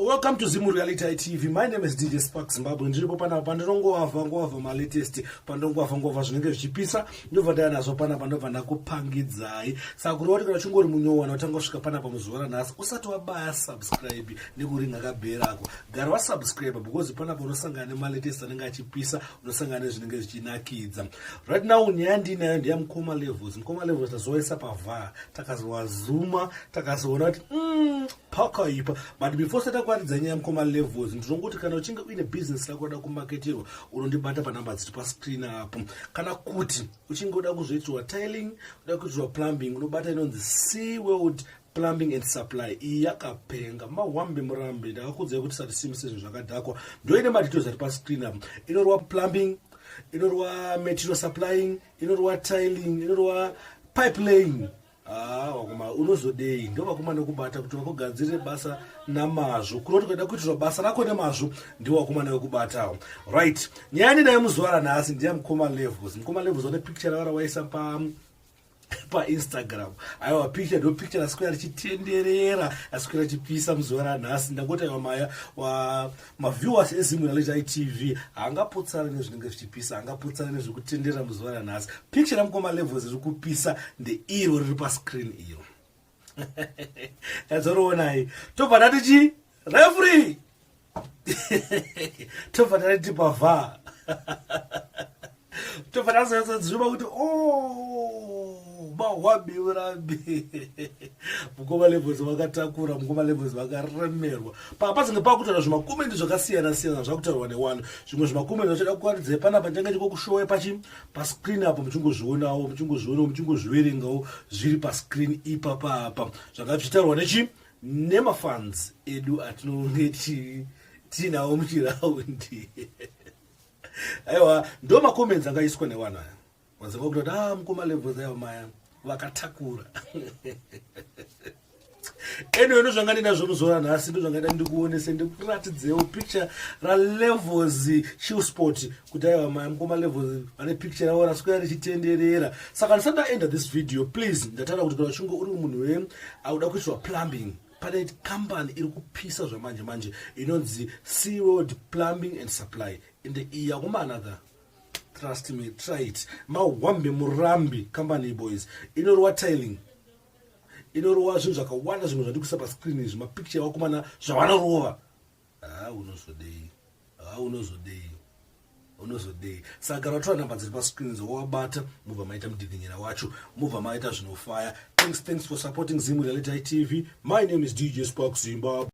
Welcome to Zimu Reality TV. My name is DJ Spark Zimbabwe. Ndiripo panapa pandinongovavha ngovavha malatest, pandinongovavha ngovavha zvinenge zvichipisa, ndobva ndaya nazvo panapa ndobva ndakupangidzai. Saka kureva kuti kana uchingori munyowana utanga kusvika panapa muzuva ranhasi usati wabaya subscribe nekuringa kabhera ako. Gara wasubscribe because panapa unosangana nemalatest anenge achipisa, unosangana nezvinenge zvichinakidza. Right now nyaya ndinayo ndeya Mukoma Levels. Mukoma Levels tazovaisa paVAR, takazowazuma, takazoona kuti pakaipa. But before sati akuratidza nyaya yamukoma Levels, ndinongoti kana uchinge uine business rako rada kumaketerwa, unondibata panhamba dziri pascreen apo. Kana kuti uchinge uda kuzoitirwa tiling, uda kuitirwa plumbing, unobata inonzi Sea World Plumbing and Supply. Iyi yakapenga mahwambe murambe, ndakakuudzai kuti satisimise zvinhu zvakadhakwa. Ndoine madetails ari pascreen apo. Inorwa plumbing, inorwa material supplying, inorwa tiling, inorwa pipe laying. Ah, wakoma unozodei? Ndo vakoma nekubata kuti vakugadzirire basa namazvo. Kunoti kuda kuitirwa basa rako nemazvo, ndiwo vakomana vekubatawo. Right, nyaya ndinayo muzuva ranhasi ndiya Mukoma Levels. Mukoma Levels vane picture ravo ravaisa paInstagram. Aiwa, picture ndo picture raswera richitenderera, raswera richipisa muzuva ranhasi. Ndangoti aiwa, maya wa maviewers eZimu Reality TV haangapotsani nezvinenge zvichipisa, haangapotsani nezvekutenderera muzuva ranhasi. Picture ramukoma Levels riri kupisa ndeiro riri pascreen iro. Tadzorionai, tobva tati chi referee, tobva tati paVAR, tobva tazoyatsodziva kuti o mahwambi urambi. Mukoma Levels vakatakura, Mukoma Levels vakaremerwa. Pazenge pakutaura zvimacomments zvakasiyana siyana zvakutaurwa newanhu. Zvimwe zvimacomments zvachoda kukwaridzai panapa, ndichange chikokushowe pachi pascreen apo, muchingozvionawo, muchingozvionawo, muchingozviverengawo zviri pascreen ipapapa, zvanga zvichitaurwa nechi nemafans edu atinonge tiinawo muchiraundi. Aiwa, ndo macomments angaiswa nevanhu aya. Vanzanga kuti ah, Mukoma Levels, aiwa, maya vakatakura. Anyway, ndozvanga ndinazvo muzuva ranhasi, ndozvangaida ndikuonese, ndikuratidzewo picture raLevels Chillspot, kuti aiwa, maya Mukoma Levels vane picture ravo raswera richitenderera. Saka ndisati ndaenda this video, please, ndataura kuti kana uchinge uri munhu we auda kuitirwa plumbing, pane kambani iri kupisa zvamanje manje inonzi Seaworld Plumbing and Supply. Ende iyi yakumanaka, trust me, try it. Mahwambe murambi company boys, inorwa tiling, inorova zvinhu zvakawanda. Zvimwe zvandikuisa pascreen izvi, mapicture vakomana zvavanorova. Ha, unozodei? Ha, unozodei? Unozodei? Saka gara watora nhamba dziri pascreen dzowabata, mubva maita mudhidhinyira wacho, mubva maita zvinofaya. Thanks, thanks for supporting Zimu Reality TV. My name is DJ Spark Zimbabwe.